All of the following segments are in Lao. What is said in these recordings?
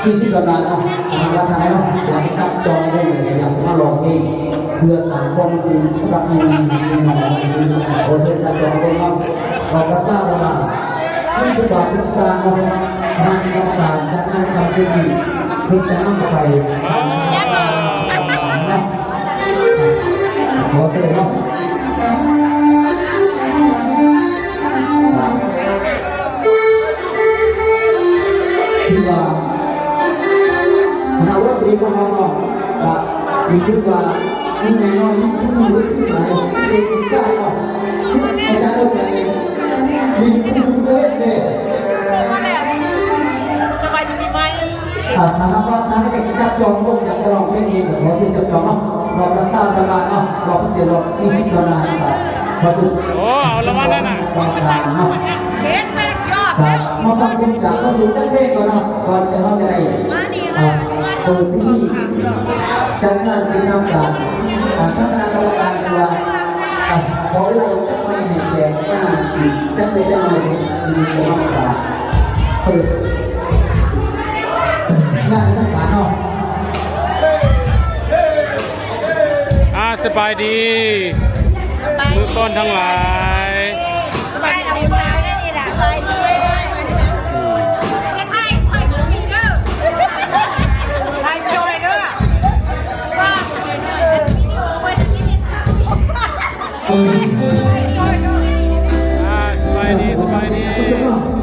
ສີ່ສິບດອນລາເນາະ ທາງວັດທາງໃດເນາະ ຢາກຈະຈັບຈອງວົງ ຢາກຈະມາຮ້ອງເພງເພື່ອສ້າງຄວາມຊື່ສຳລັບພີ່ນ້ອງ ພີ່ນ້ອງຊື່ ຂໍເຊີນຈັບຈອງວົງເນາະ ອອກກະຊາດອນລາ ທຸກບາດທຸກສະຕາງເນາະ ຄະນະກຳມະການຈັດງານໃນຄ່ຳຄືນນີ້ ເພິ່ນຈະນຳເຂົ້າໄປສ້າງສາລາເນາະ ຂໍເຊີນເນາະ. ຖືວ່າຄະນະວົງດນຕຣີຂອງເຮົາເນາະ ກະຮູ້ສຶກວ່າມີແນ່ນອນ ມີທຸກມື້ ມີຫຼາຍເສດອີກຊາດເນາະ ອາຈານເອີ້ນຫຍັງ ມີຜູ້ເຄີຍເດ້ ສະບາຍດີປີໃໝ່. ຖ້າຫາກວ່າທ່ານໃດຢາກຈັບຈອງວົງ ຢາກຈະຮ້ອງເພງເອງ ກໍຂໍເຊີນຈັບຈອງເນາະ ຮອບລະຊາວດອນລາເນາະ ຮອບພິເສດ ຮອບສີ່ສິບດອນລາເນາະ ຂໍເຊີນ ໂອ້ ເອົາລະວັນນັ້ນນະ ກຳມະການເນາະ ມາຟັງເພງຈາກເຮົາສູ່ຈັກເພງກ່ອນເນາະ ກ່ອນທີ່ເຮົາຈະໄດ້ ອ່າ ເປີດພິທີຈັດງານເປັນທາງການ ອ່າ ທາງຄະນະກຳມະການເພິ່ນວ່າ ອ່າ ຂໍເວລາຈັກໜ້ອຍໃຫ້ແຂກມາອີກຈັກເລັກຈັກນ້ອຍ ເພິ່ນຈະມາ ອ່າ ເປີດ ງານທາງການເນາະ ອ່າ ສະບາຍດີ ສະບາຍດີ ມື້ກ່ອນທັງຫຼາຍ ສະບາຍດີ ສະບາຍດີ ສະບາຍດີ ອ່າ ສະບາຍດີ ສະບາຍດີ ສະບາຍດີ.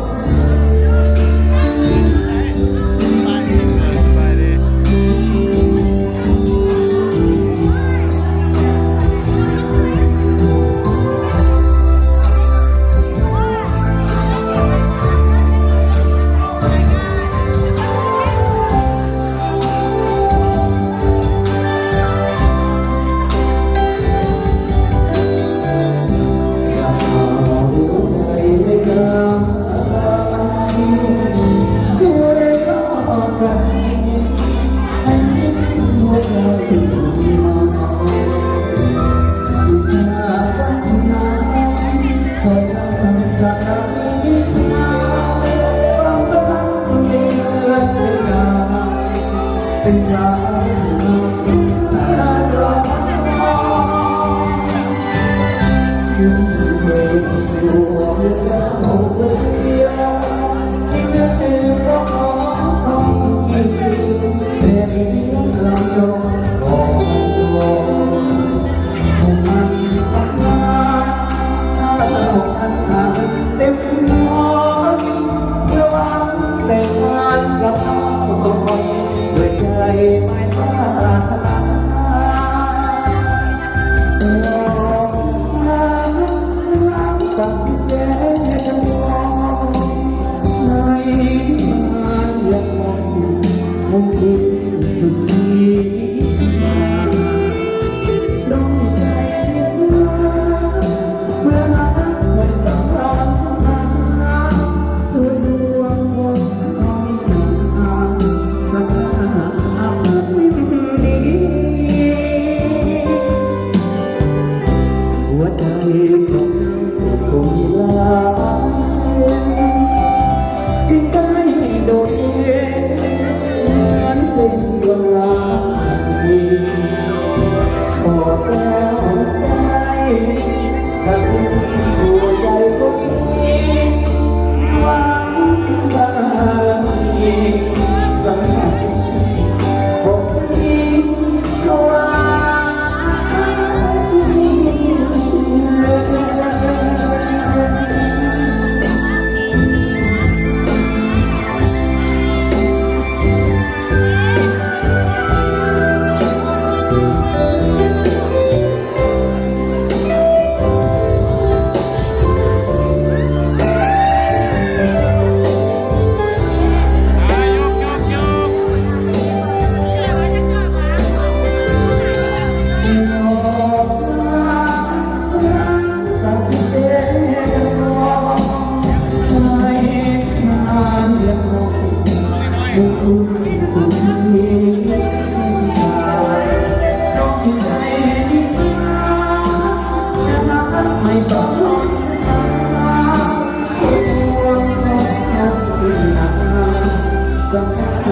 ຍິ້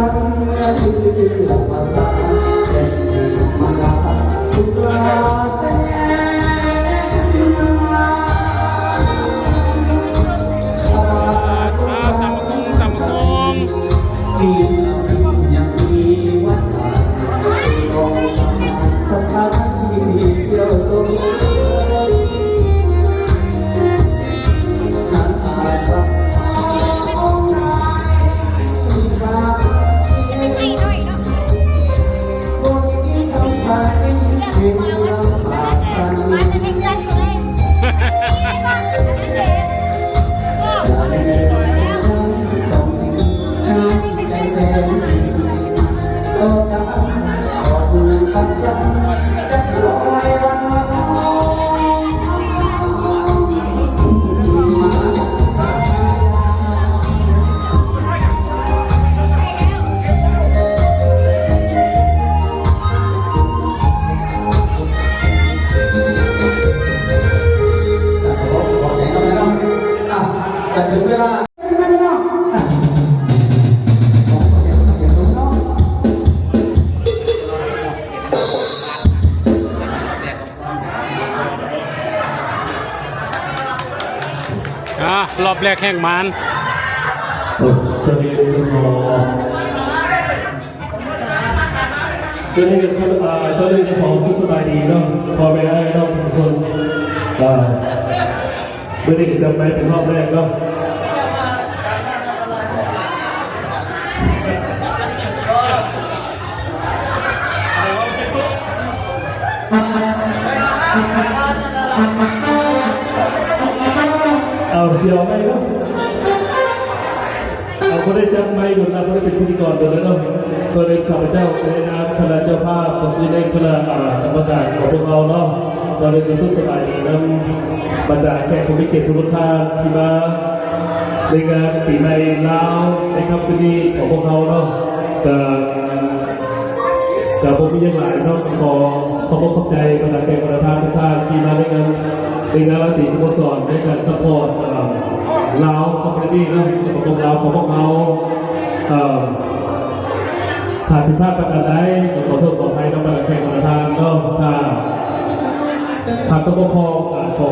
ມໆໆໆ ຕຳບັກຫຸ່ງ ຕຳບັກຫຸ່ງ ອ່າ ລອບແລກແຫ່ງມານ ໂອ້ ຕອນນີ້ກໍຂໍ ຕອນນີ້ກໍຂໍ ອ່າ ຕອນນີ້ກໍຂໍສຸກສະບາຍດີເນາະ ພໍ່ແມ່ອ້າຍນ້ອງທຸກຄົນ ອ່າ ມື້ນີ້ກໍຈັບໄມເປັນຮອບແລກເນາະ. ເອົາ ດຽວໄປເນາະ ເອົາ ບໍ່ໄດ້ຈັບໄມດົນລະ ບໍ່ໄດ້ເປັນພິທີກອນດົນລະເນາະ. ກໍເລີຍຂ້າພະເຈົ້າໃນນາມຄະນະເຈົ້າພາບ ກໍຄືໃນຄະນະ ອ່າ ກຳມະການຂອງພວກເຮົາເນາະ ກໍເລີຍກະສຸກສະບາຍດີນຳບັນດາແຂກຜູ້ມີກຽດທຸກໆທ່ານທີ່ມາ ໃນງານປີໃໝ່ລາວໃນຄ່ຳຄືນນີ້ຂອງພວກເຮົາເນາະ ກະ ກະບໍ່ມີຫຍັງຫຼາຍເນາະ ຂໍຂອບອົກຂອບໃຈບັນດາແຂກບັນດາທ່ານທຸກທ່ານທີ່ມາໃນງານ ໃນງານລາຕີສະໂມສອນ ໃນການຊັບພອດ ເອີ ລາວຄອມມູນິຕີ້ເນາະ ສະມາຄົມລາວຂອງພວກເຮົາ ເອີ ຖ້າຜິດພາດປະການໃດ ກໍຂໍໂທດຂໍອະໄພນຳບັນດາແຂກບັນດາທ່ານເນາະ ຖ້າ ຖ້າຕົກບົກຜ່ອງ ກໍຂໍ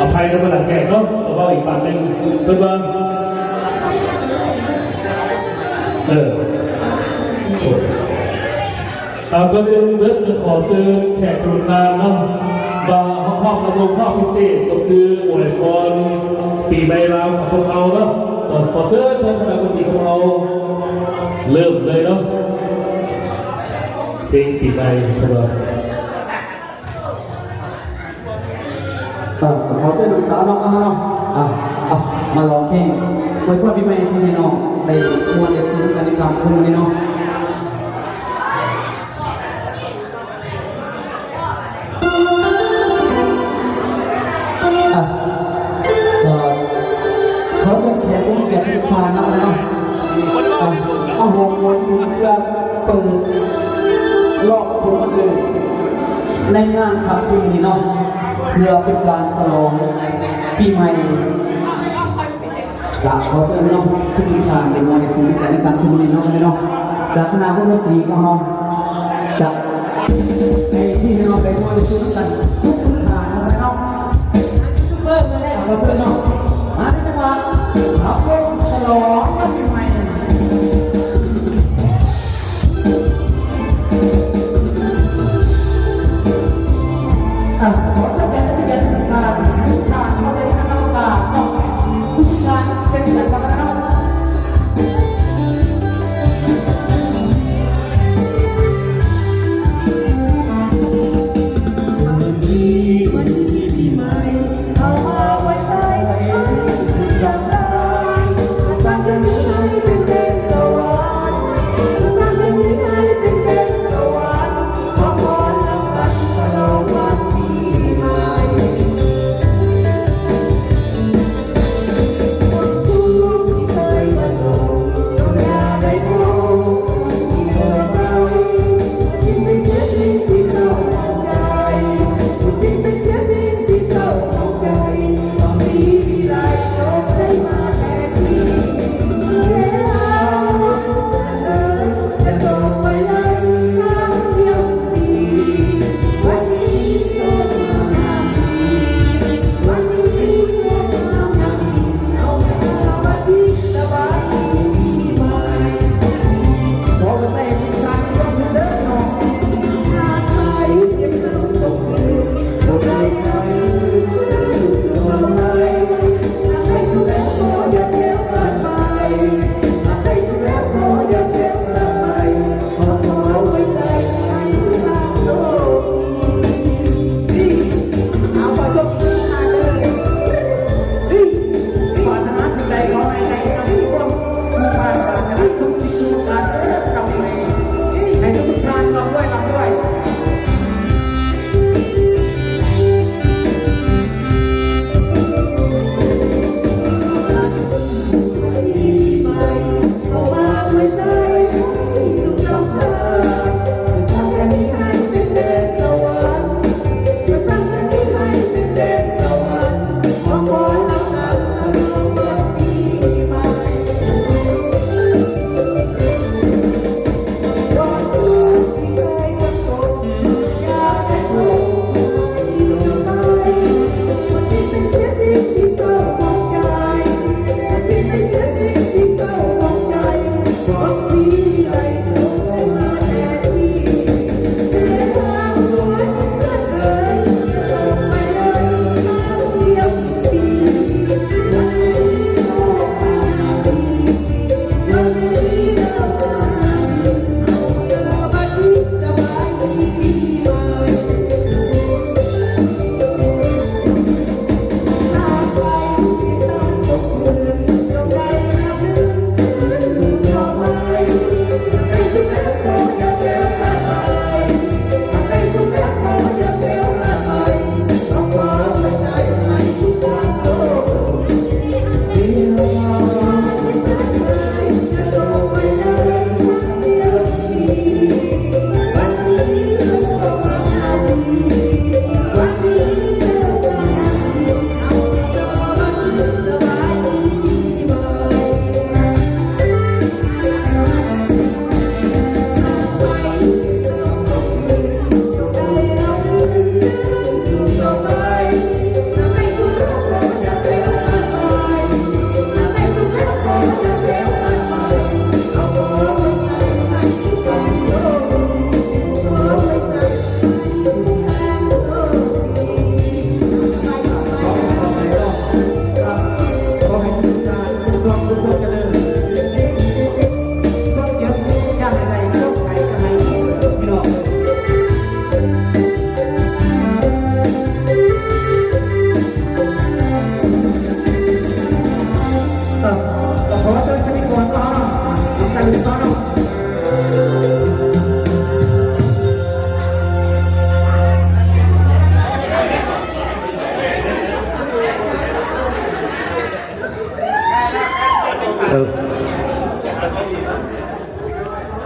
ອະໄພນຳບັນດາແຂກເນາະ ກໍເວົ້າອີກປາກໜຶ່ງ ເພິ່ນວ່າ ເອີ ໂອ້ ເອົາ ກ່ອນອື່ນເບິດກໍຂໍເຊີນແຂກຜູ້ມາເນາະ ວ່າຮອບລຳວົງຮອບພິເສດ ກໍຄືອວຍພອນປີໃໝ່ລາວຂອງພວກເຮົາເນາະ ກໍຂໍເຊີນທາງຄະນະກຳມະການຂອງເຮົາ ເລີ່ມເລີຍເນາະ ເພງປີໃໝ່ ເພິ່ນວ່າ ເອີ ກໍຂໍເຊີນນ້ອງສາວເນາະ ເອົາເນາະ ອ່ະ ເອົາ ມາຮ້ອງເພງອວຍພອນປີໃໝ່ໃຫ້ພີ່ໃຫ້ນ້ອງໄດ້ມ່ວນໄດ້ຊື່ນກັນໃນຄ່ຳຄືນມື້ນີ້ເນາະ. ເພື່ອເປີດລອບປະຖົມມະເລີຍໃນງານຄ່ຳຄືນນີ້ເນາະ ເພື່ອເປັນການສະຫຼອງປີໃໝ່ ກະຂໍເຊີນເນາະ ທຸກໆທ່ານໄດ້ມວນຊື່ກັນໃນຄ່ຳຄືນນີ້ເນາະ ເນາະ ຈາກຄະນະວົງດົນຕີຂອງເຮົາ ຈາກ ໃຫ້ພີ່ນ້ອງໄດ້ມ່ວນຊື່ນຳກັນທຸກໆທ່ານເນາະ ເນາະ ຢູທູບເບີເພິ່ນໄດ້ເອົາມາເຊີນເນາະ ມາໃນຈັງຫວະຮັບລົມສະຫຼອງວັນປີໃໝ່ ອ່ະ ຂໍສະແກນ ສະແກນທຸກທ່ານ ທຸກທ່ານ ຂໍເຊີນນຳການເນາະ ທຸກທ່ານເຊັ່ນກັນເນາະ.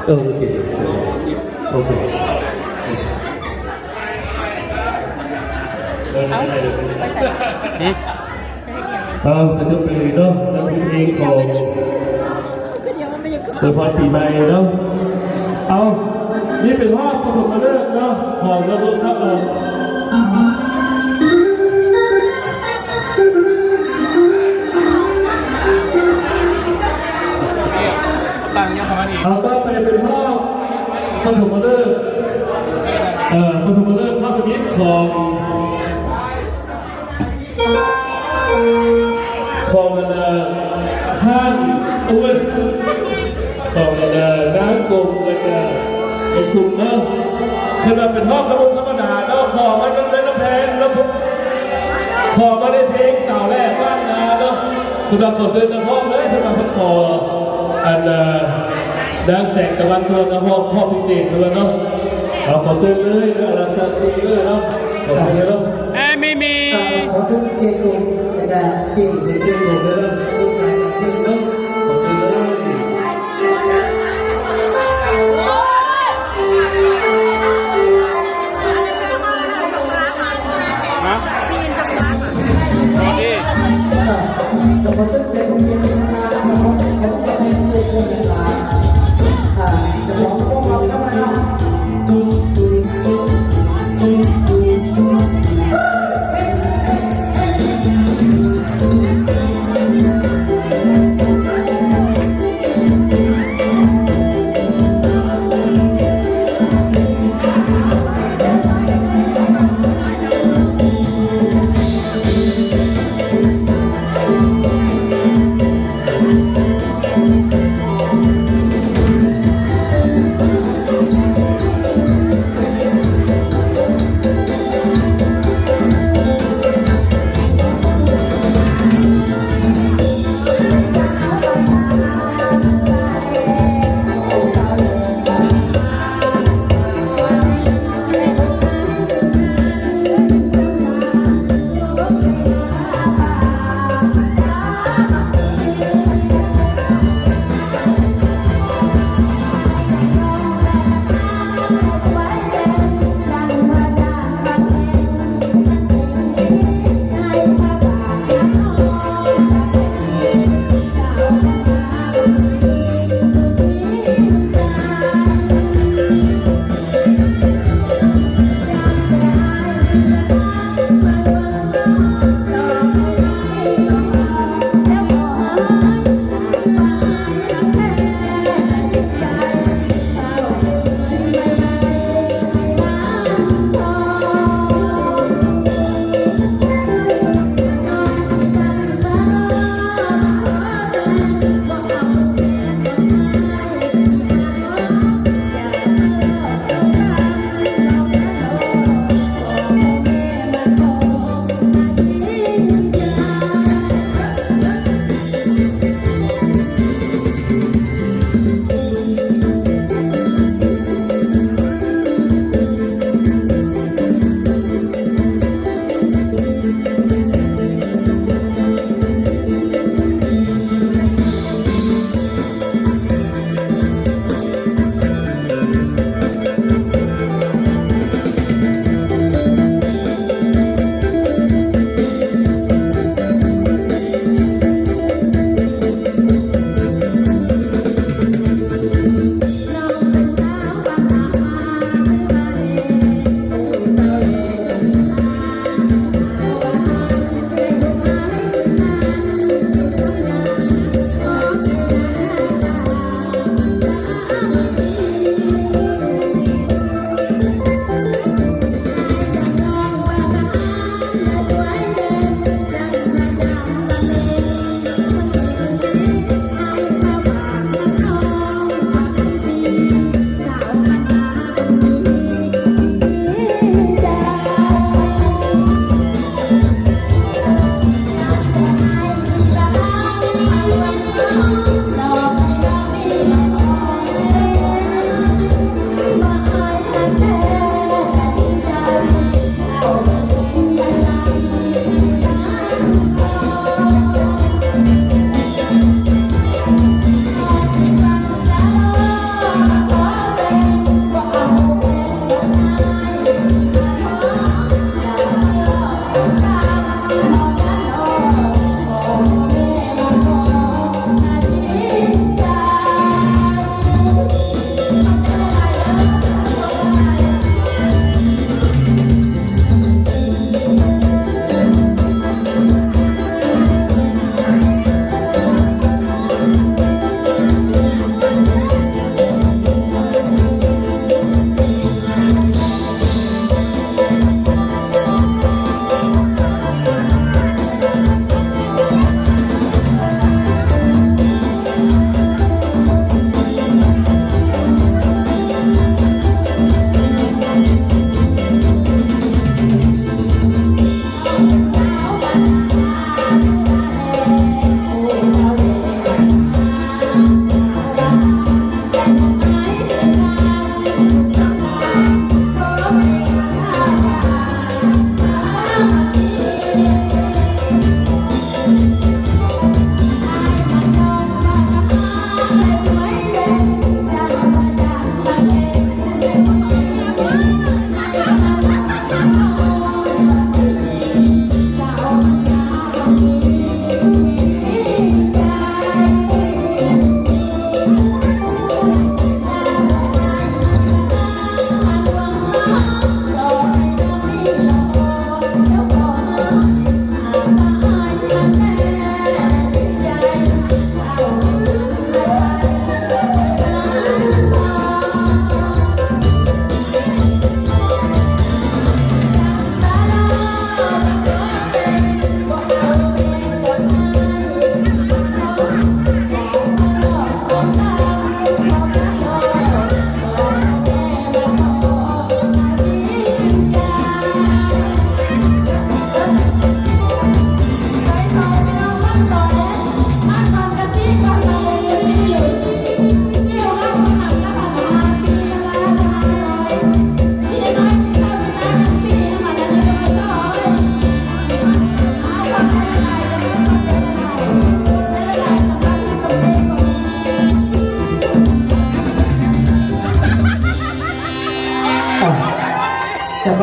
ເອີ ໂອເຄ ໂອເຄ ເອົ້າ ໄປໃສ? ເອົ້າ ກະຈົບໄປເລີຍເນາະ ແລ້ວເປັນເພງຂອງ ອວຍພອນປີໃໝ່ເນາະ. ເອົ້າ ນີ້ເປັນຮອບປະຖົມມະເລີກເນາະ ຂອງລະບົບຄັບເນາະ. ຕັ້ງຍັງປະມານນີ້ ເອົາ ຕໍ່ໄປເປັນຮອບປະຖົມມະເລີກ ເອີ ປະຖົມມະເລີກຮອບນິມິດຂອງ ຂອງອັນນາ ທ່ານ ໂອ້ຍ ຂອງອັນນາ ນາງກົມ ແລ້ວກະໄອ້ຊຸມເນາະ. ເພິ່ນວ່າເປັນຮອບລະບົບທຳມະດາເນາະ ຂໍມານຳ ນຳແພງເນາະ ຂໍມາໄດ້ເພງສາວແລກບ້ານນາເນາະ. ສຳລັບຂໍເຊີນນັກຮ້ອງເລີຍ ເພິ່ນວ່າເພິ່ນຂໍອັນນາ ນາງແສງຕາວັນ ເພິ່ນວ່າຮອບ ຮອບພິເສດເພິ່ນວ່າເນາະ. ເອົາ ຂໍເຊີນເລີຍເນາະ ອາລາຊາຊີເລີຍເນາະ ຂໍເຊີນເລີຍເນາະ. ເອີ ມີ ມີ ອ່າ ຂໍເຊີນເຈກົມ ແລ້ວກະເຈ ເຈກົມເດີ ເນາະ ຂໍເຊີນເລີຍ. ຮະ? ບໍ່ດີ. ອ່າ ຂອບ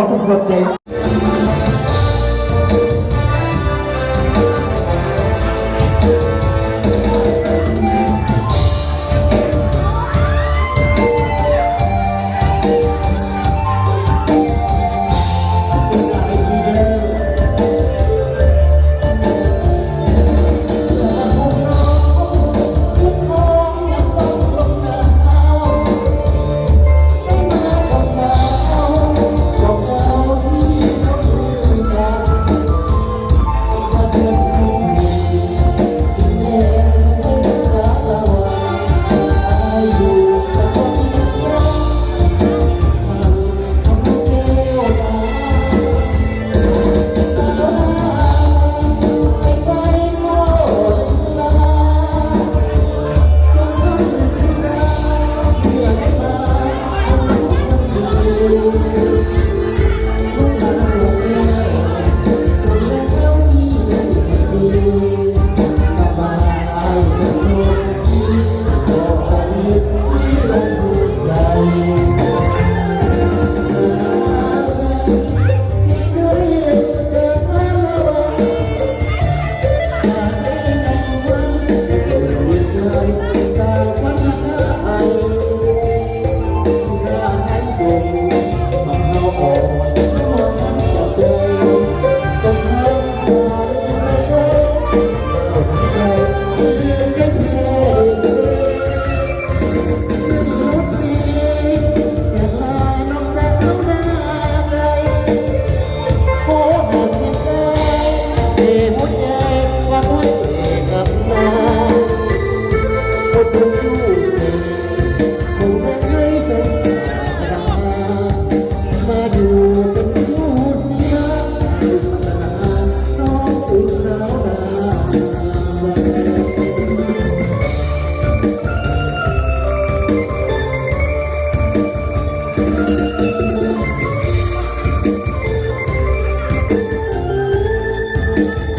ຂອບໃຈ.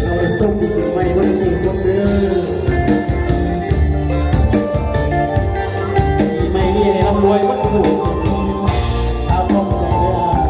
ເອົາໄປສົ່ງປີໃໝ່ເບິ່ງອີກຄົນເດີ. ປີໃໝ່ນີ້ໃຫ້ຮ່ຳລວຍເບິດທຸກຄົນ. ເອົາຂອບໃຈເດີ.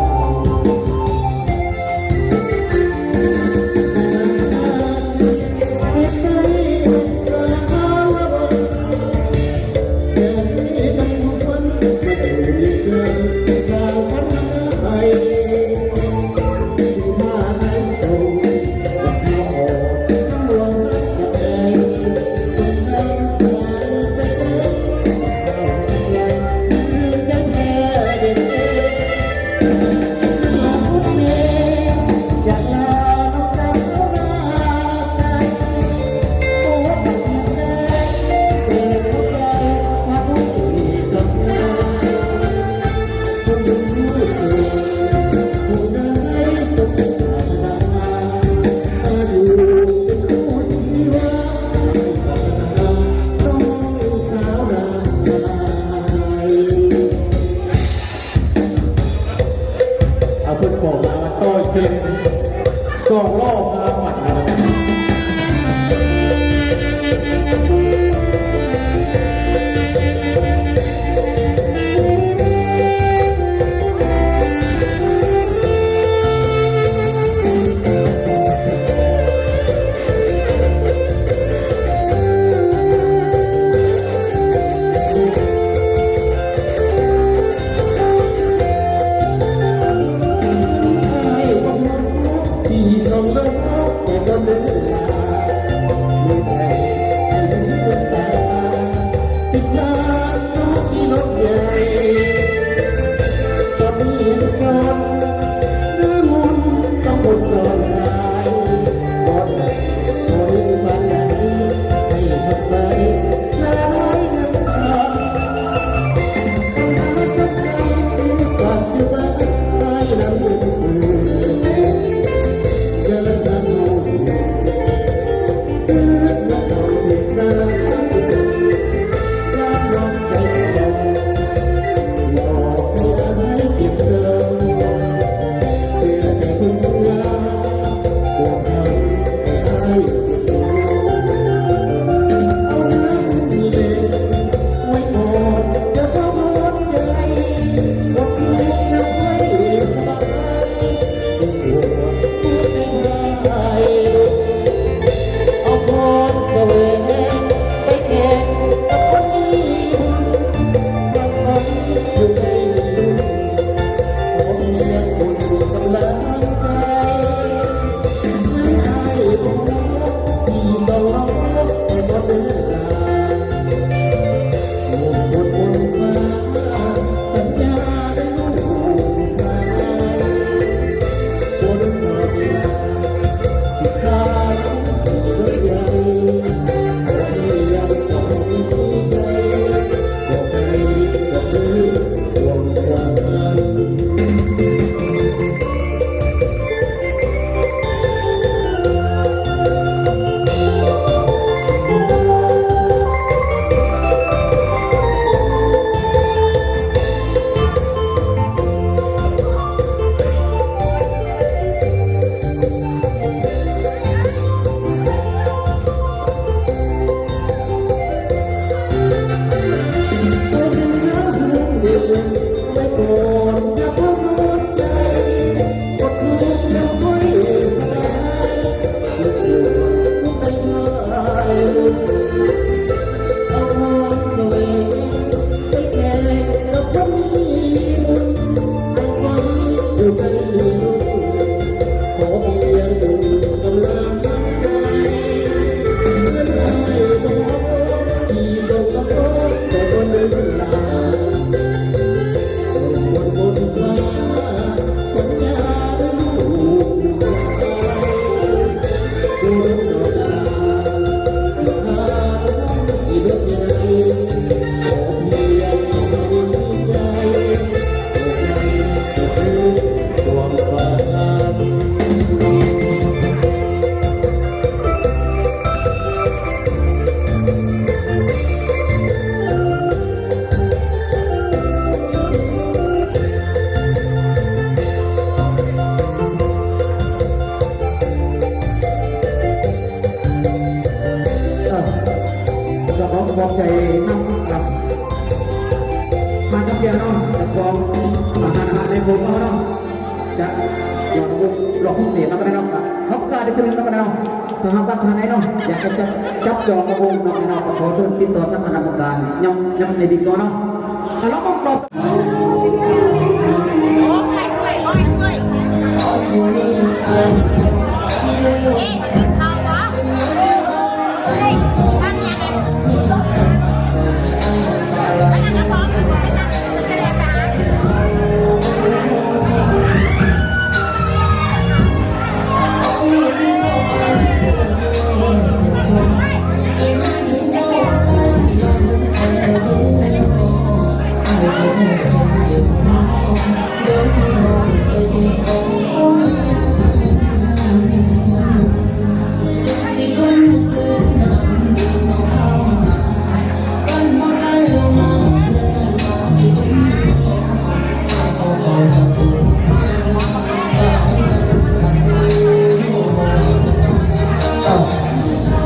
ເອົາເພິ່ນບອກມາວ່າຕໍ່ເຄງສອງລໍ້ພາໝັດ. ສະບາຍ ຂອບໃຈນຳ ອ່າ ທ່ານກຳເກຍເນາະ ເຈົ້າຂອງຮ້ານອາຫານໃນໂຮງເຮົາເນາະ ຈະຫຼອກວົງ ຫຼອກພິເສດເນາະ ກໍໄດ້ເນາະ ເຮົາປະກາດອີກເທື່ອໜຶ່ງເນາະ ກໍໄດ້ເນາະ ຖ້າຫາກວ່າທ່ານໃດເນາະ ຢາກຈະຈັບ ຈັບຈອງລຳວົງເນາະ ກໍຂໍເຊີນຕິດຕໍ່ທາງຄະນະກຳມະການ ນຳ ນຳໃນດີກວ່າເນາະ ອ່າ ລອງເບິ່ງຕໍ່. ເອີ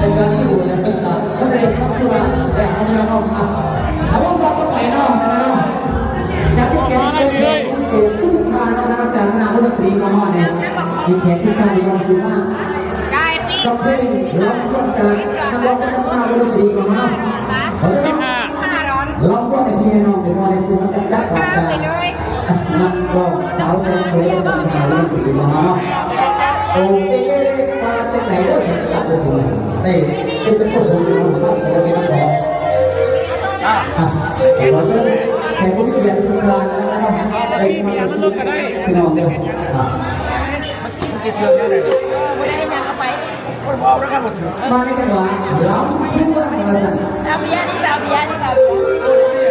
ເປັນການທີ່ດີນະ ເພິ່ນກະສຳເລັດເນາະ ຄືວ່າໄດ້ເອົາມາເນາະ ອ່ະ ເອົາວງຕໍ່ໄປເນາະ ເນາະ ຈະເປັນກຽດເປັນເກີດທຸກໆທ່ານເນາະ ນອກຈາກຄະນະວົງດົນຕີຂອງເຮົານີ້ ມີແຂກທຸກທ່ານທີ່ຮອດເຂົ້າມາ ກັບເພງລຳພວນຈາກນັກຮ້ອງຄະນະວົງດົນຕີຂອງເຮົາ ຂໍເຊີນລຳພວນໃຫ້ພີ່ໃຫ້ນ້ອງໄດ້ມ່ວນໄດ້ຊື່ນນຳກັນຈັກສອງທ່ານ. ນັກຮ້ອງສາວແສນສວຍປະຈຳຄະນະວົງດົນຕີຂອງເຮົາເນາະ ໂອເຄ ວ່າຈັ່ງໃດເດີ ໄດ້ເປັນຕົວສົມເປັນຄົນຮັບ ແຕ່ວ່າເປັນນັກຮ້ອງ ອ່ະ ຂໍເຊີນແຂກຜູ້ມີກຽດທຸກທ່ານນະ ໄດ້ມາຊື່ນພີ່ນ້ອງເດີ ອ່ະ ມັນຊິເທື່ອງແນວໃດ ບໍ່ໄດ້ຫຍັງ ເອົາໄປ ມາໃນຈັງຫວະລຳພວນວ່າຊັ້ນ ເອົາເບຍນີ້ ເອົາເບຍນີ້ ເອົາເບຍ.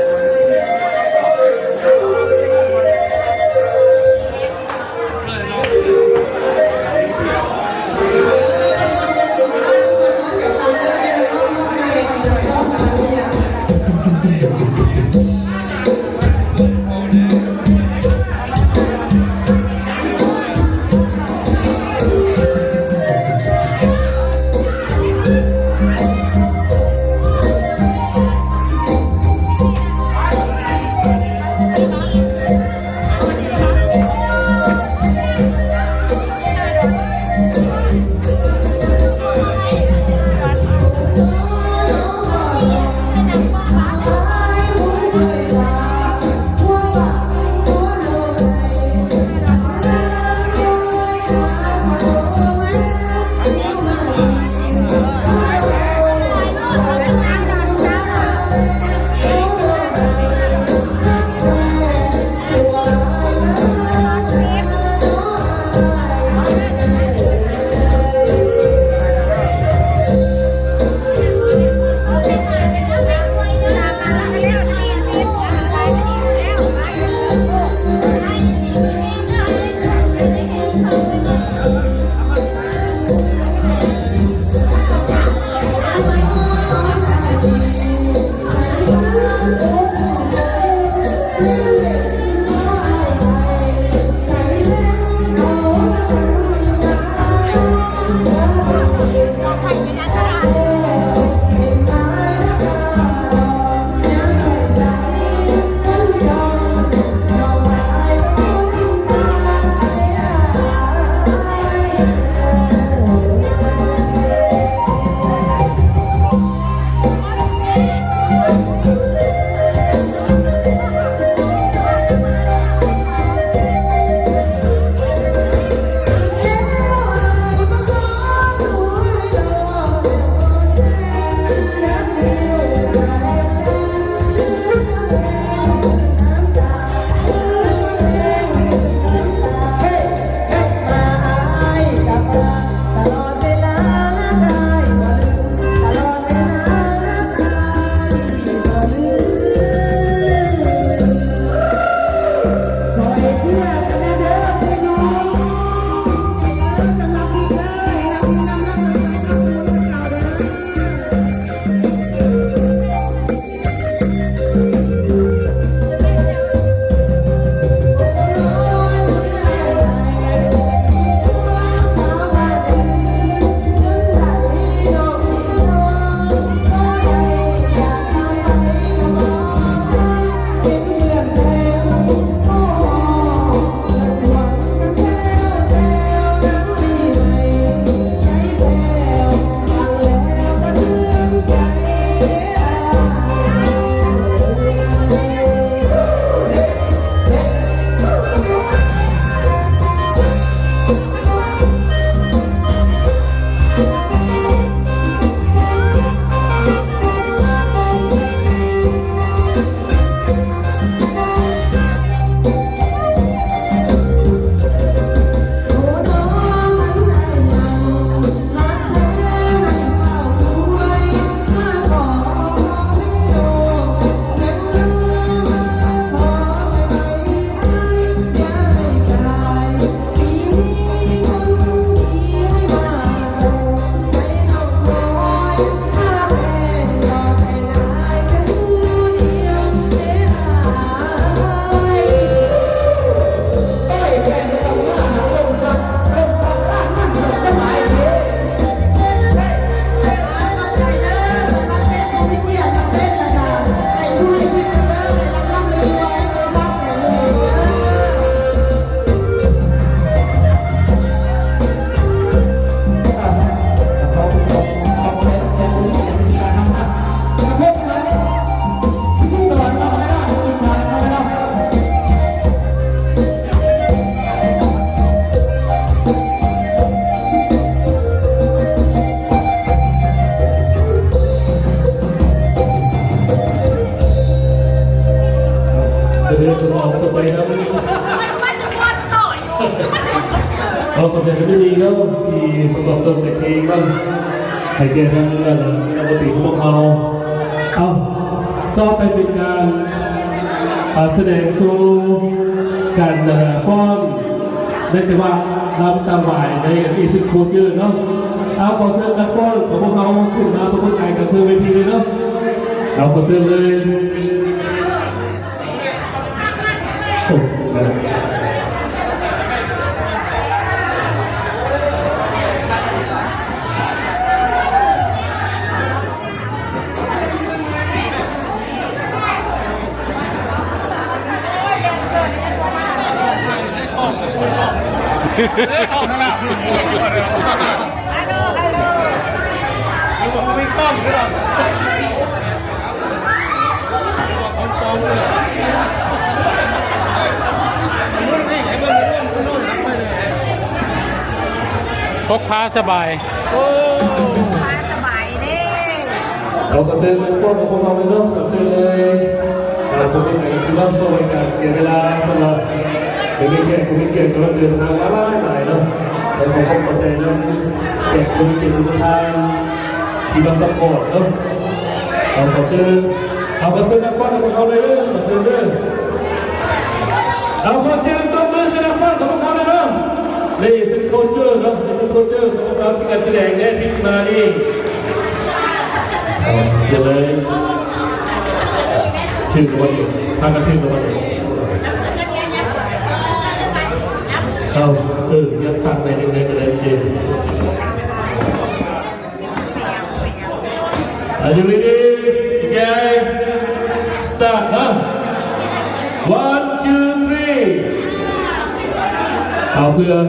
ຂໍສະແດງຄວາມຍິນດີເນາະ ທີ່ປະກອບສ່ວນສຽງເພງເນາະ ໃຫ້ແກ່ທາງຄະນະດົນຕີຂອງພວກເຮົາ. ເອົາ ຕໍ່ໄປເປັນການ ອ່າ ສະແດງໂຊ ການ ອ່າ ຟ້ອນ ໃນຈັງຫວະລຳຕາມຫວາຍໃນ Asian Culture ເນາະ. ເອົາ ຂໍເຊີນນັກຟ້ອນຂອງພວກເຮົາຂຶ້ນມາປະກົດກາຍກັບເທິງເວທີເລີຍເນາະ. ເອົາ ຂໍເຊີນເລີຍ. ພົກພາສະບາຍ. ໂອ້ ພາສະບາຍເດ້. ເອົາ ຂໍເຊີນພວກ ພວກເຮົາເລີຍເນາະ ຂໍເຊີນເລີຍ. ເອົາ ບໍ່ເປັນຫຍັງ ຄືວ່າບໍ່ເປັນການເສຍເວລາ ເພາະວ່າໄດ້ມີແຂກຜູ້ມີກຽດກຳລັງເດີນທາງມາຫຼາຍໆເນາະ. ແລະ ຂໍຂອບໃຈນຳແຂກຜູ້ມີກຽດທຸກທ່ານ ທີ່ມາຊັບພອດເນາະ. ເອົາ ຂໍເຊີນ ເອົາ ຂໍເຊີນນັກຟ້ອນຂອງເຮົາເລີຍເດີ ຂໍເຊີນເດີ. ເອົາ ຂໍສຽງຕົບມືໃຫ້ນັກຟ້ອນຂອງເຮົາເລີຍເດີ. ນີ້ເປັນ culture ເນາະ ເປັນ culture ຂອງເຮົາທີ່ການສະແດງໃນອາທິດທີ່ມານີ້. ເອົາ ເຊີນເລີຍ. ຖືກລາງວັນອີກ ພາກັນຖືກລາງວັນອີກ. ເອົາ ເອີ ຍັງຕັ້ງໄວ້ໜຶ່ງໃນກະໄດເກມ. Are you ready? Okay. Start, huh? One, two, three. ເອົາເພື່ອນ.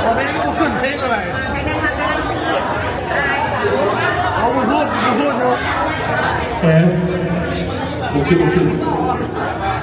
ບໍ່ໄດ້ ບໍ່ຂຶ້ນເພງກໍໄດ້. ເອົາ ບໍ່ຮູ້ ບໍ່ຮູ້ຢູ່. ແອ ບໍ່ຂຶ້ນ ບໍ່ຂຶ້ນ.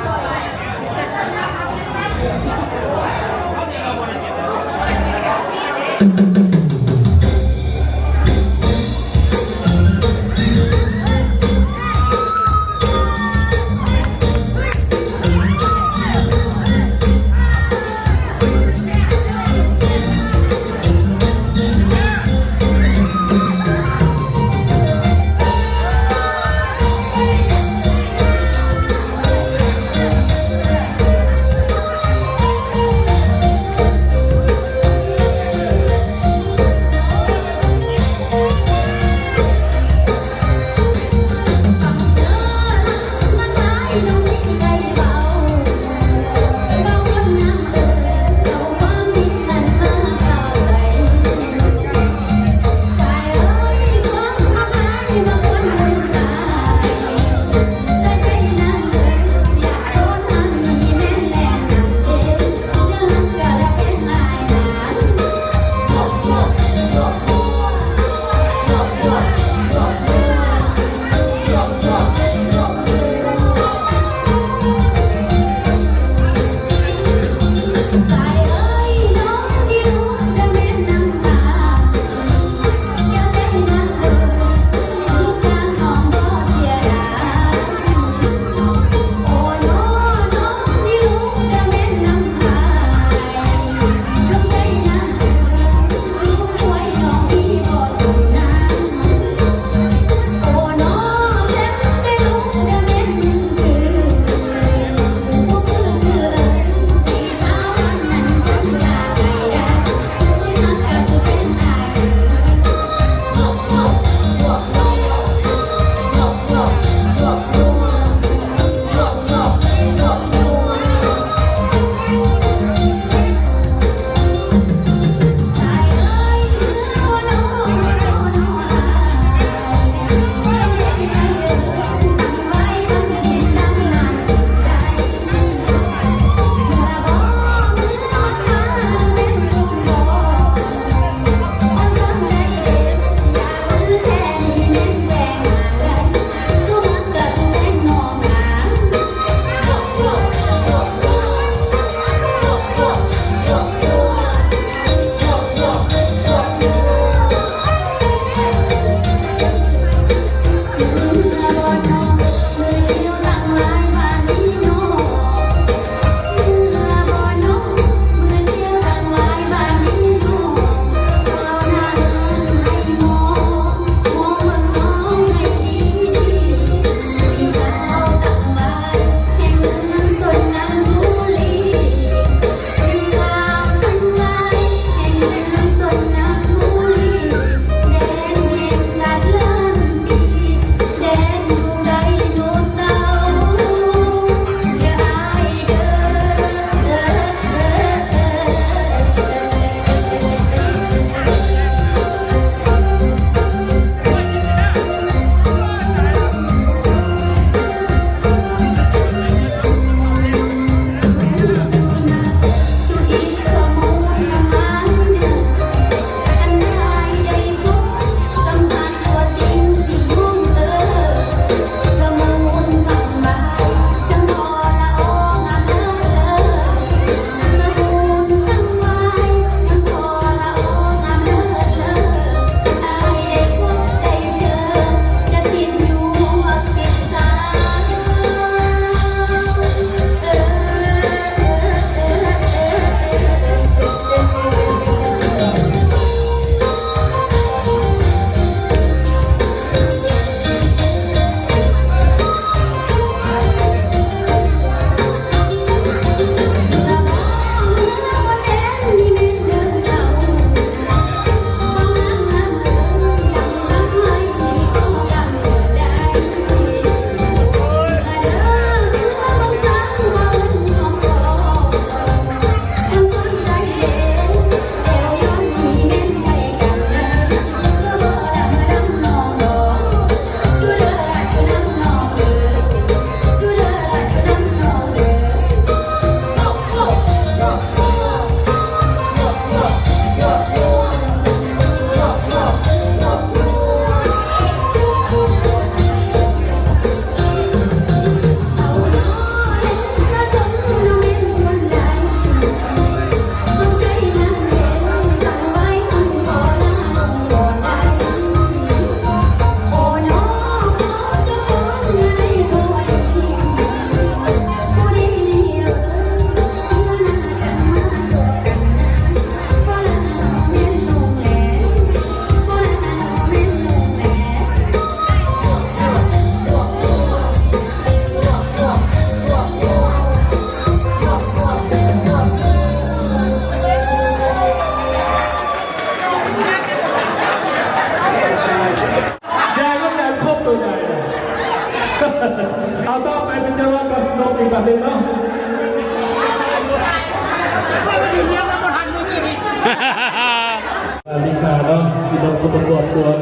ປະກອບສ່ວນ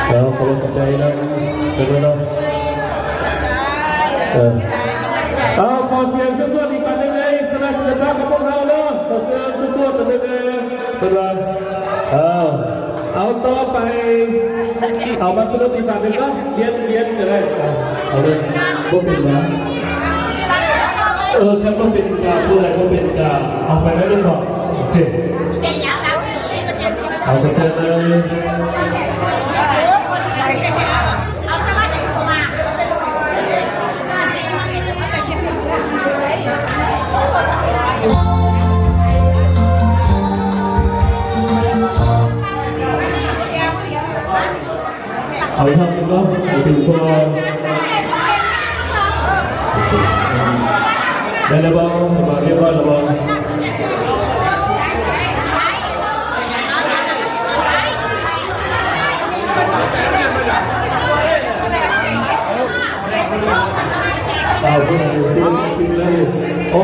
ເອົາ ຂອບໃຈນຳເພິ່ນເນາະ ເອີ ເອົາ ຂໍສຽງສວດໆອີກບາດໜຶ່ງໃນຄະນະສິລະປະຂອງພວກເຮົາເນາະ ຂໍສຽງສວດໆບາດໜຶ່ງເດີ້ ເພິ່ນວ່າ ເອົາ ເອົາ ຕໍ່ໄປ ເອົາມາສະຫຼຸບອີກບາດໜຶ່ງເນາະ ລຽນ ລຽນກໍໄດ້ ເອົາ ເອົາເລີຍ ບໍ່ເປັນຫຍັງ ເອີ ຄັນບໍ່ເປັນກາ ຜູ້ໃດບໍ່ເປັນກາ ເອົາໄປໄດ້ເລີຍບໍ່? ໂອເຄ ເອົາໄປເຊີນເລີຍ. ເອົາອີກຮອບໜຶ່ງເນາະ ເອົາເປັນກ່ອນ ໄດ້ແລ້ວບໍ່? ຮຽບຮ້ອຍແລ້ວບໍ່? ເອົາ ເພິ່ນເອົາເຊີນຂຶ້ນເລີຍ ໂອ້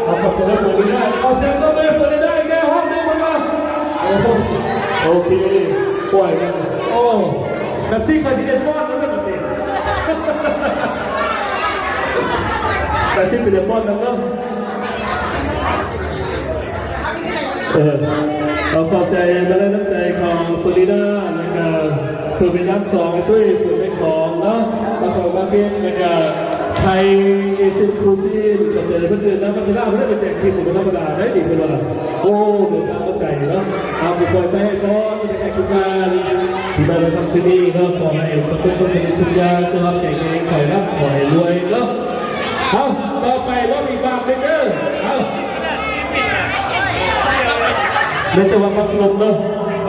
ເອົາ ຂອບໃຈເດີ ເຟີຣິດາ ເອົາ ສຽງຕົບມືເຟີຣິດາອີກແລ້ວ ຮອບໜຶ່ງເພິ່ນວ່າ ໂອ້ ໂອເຄ ປ່ອຍກັນ ໂອ້ ແບບຊີ້ຂ້ອຍຊິໄດ້ຟ້ອນນຳເດີ ແບບຊີ້ ແບບຊີ້ຊິໄດ້ຟ້ອນນຳເນາະ. ເອີ ເອົາ ຂອບໃຈມາແລ້ວ ນ້ຳໃຈຂອງເຟີຣິດາ ແລ້ວກະເຟີເວນນາມສອງ ຕຸ້ຍ ເຟີເວນຂອງເນາະ ມາຂອງມາເກັດ ແລ້ວກະໄທເອເຊຍນຄູຊີນ ຂອບໃຈເພິ່ນເດີນຳ ພັດສະນາເພິ່ນໄດ້ໄປແຈກທິບ ບໍ່ທຳມະດາໄດ໋ນີ້ ເພິ່ນວ່າ ໂອ້ ເດີນທາງມາໄກເນາະ ເອົາ ຜູ້ຊ່ວຍໃຊ້ໃຫ້ພອນ ແລະ ແຂກທຸກທ່ານທີ່ມາໃນຄ່ຳຄືນນີ້ເນາະ ຂໍໃຫ້ປະສົບຜົນສຳເລັດທຸກຢ່າງ ສຸຂະພາບແຂງແຮງ ຂໍໃຫ້ຮ່ຳ ຂໍໃຫ້ລວຍເນາະ. ເອົາ ຕໍ່ໄປລອບອີກບາດໜຶ່ງເດີ ເອົາ ແມ່ນແຕ່ວ່າບັດສະຫຼຸບເນາະ.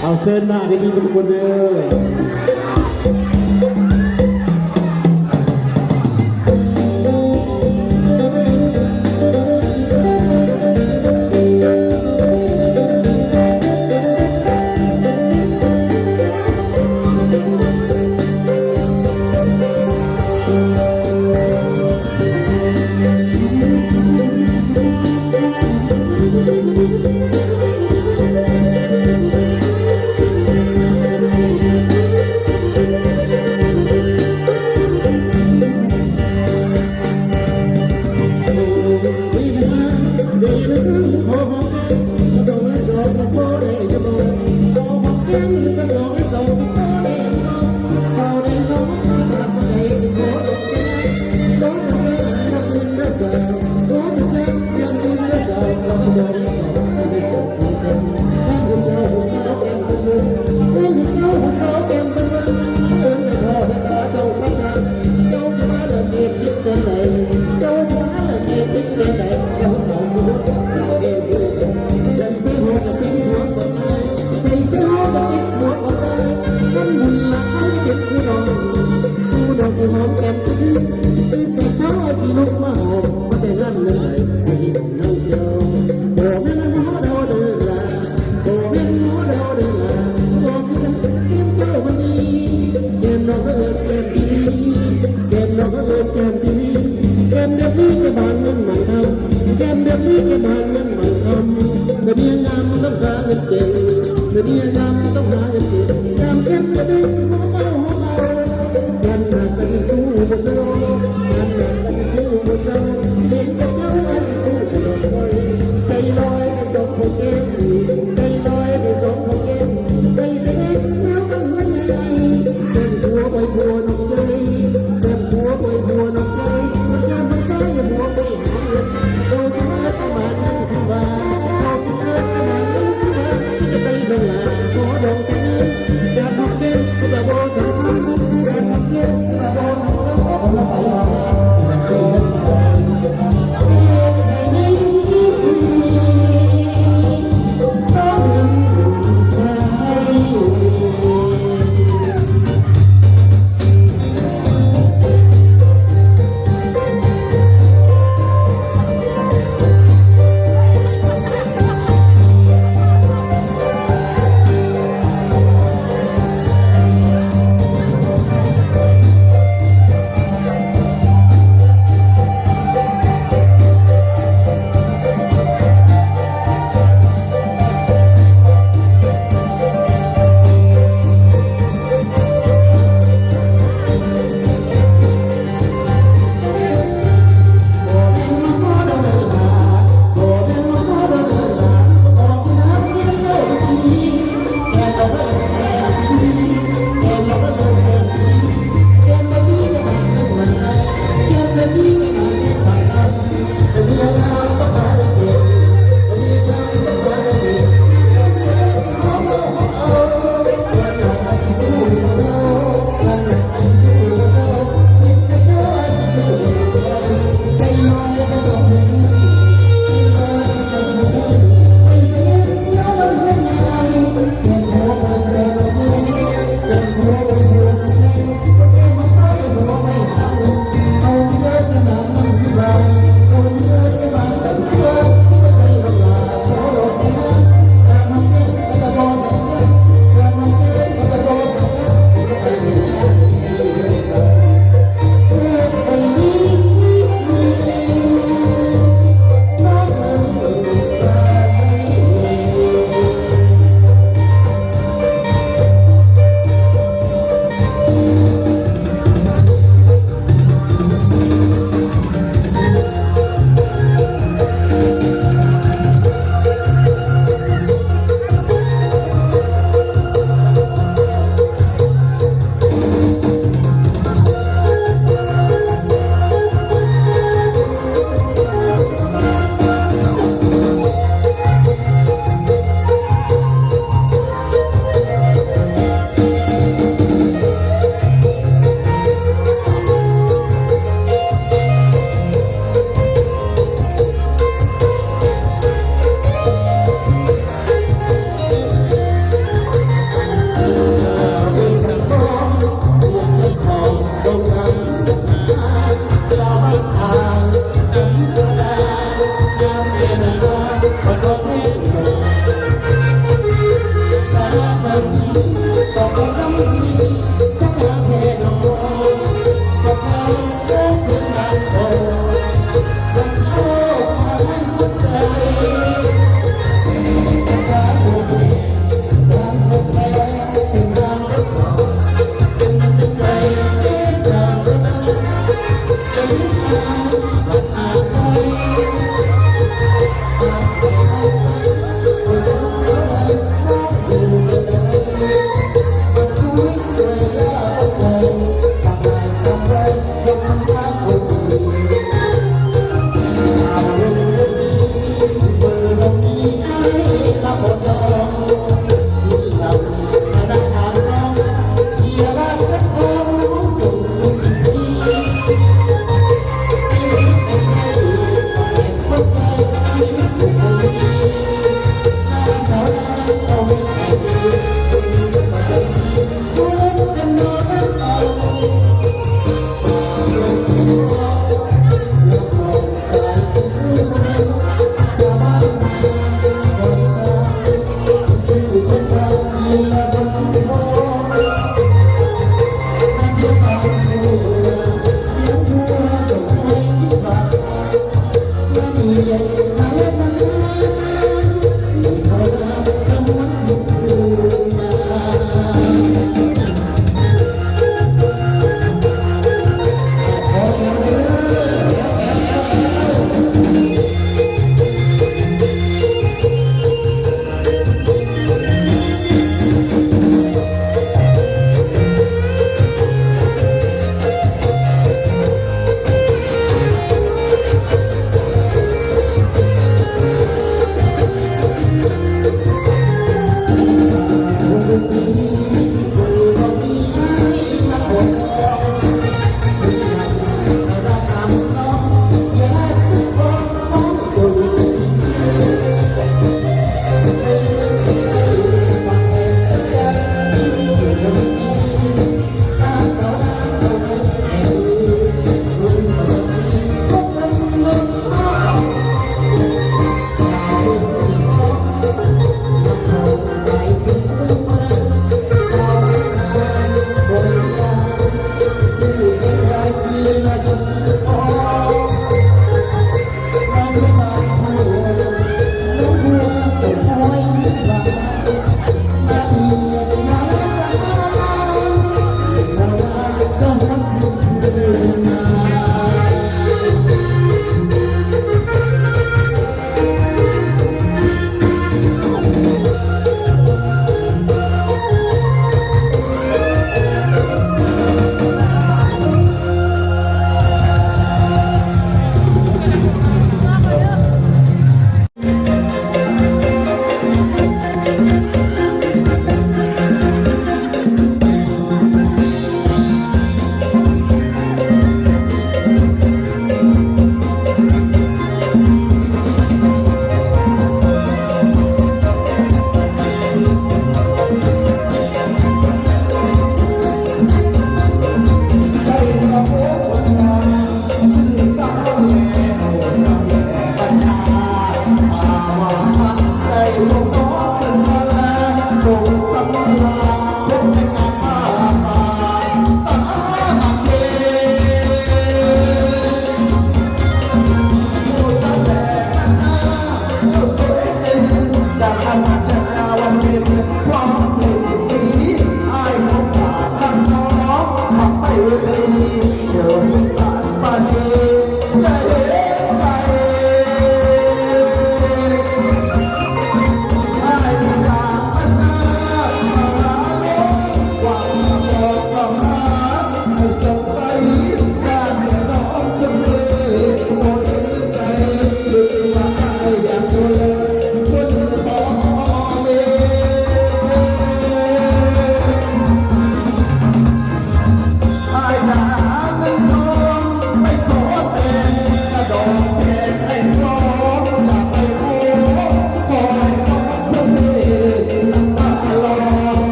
ເອົາເຊີນມາເດີທຸກຄົນເດີ.